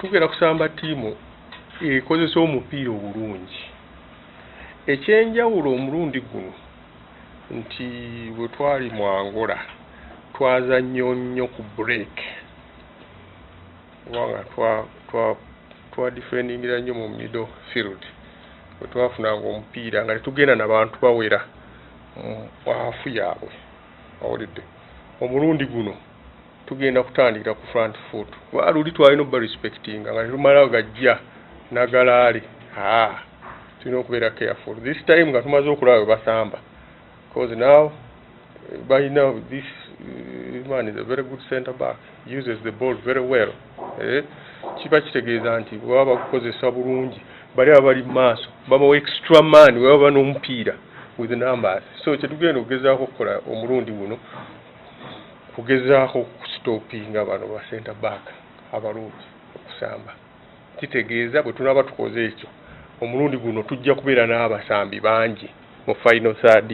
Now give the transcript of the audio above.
Tugenda kusamba ttiimu ekozesa omupiira obulungi. Ekyenjawulo omulundi guno nti bwe twali mu Angola twazannyo nnyo ku break, kubanga twadefendingira nnyo mu middle field. Bwe twafunanga omupiira nga tetugenda nabantu bawera mu half yaabwe. Owulidde? Omulundi guno tugenda kutandikira ku front foot, kuba luli twalina obba respectinga nga tetumala gajja nagalaale. Aa, tulina okubeera careful this time nga tumaze okulaba bwe basamba, because now balina this man is a very good center back, uses the ball very well. Kiba kitegeeza nti bwe baba bakukozesa bulungi, bali abali mu maaso babawa extra man bwe baba n'omupiira with numbers. So kyetugenda okugezaako okukola omulundi guno kugezaako kustopinga bano ba center back abalungi okusamba. Kitegeeza bwe tunaaba tukoze ekyo, omulundi guno tujja kubeera n'abasambi bangi mu final third.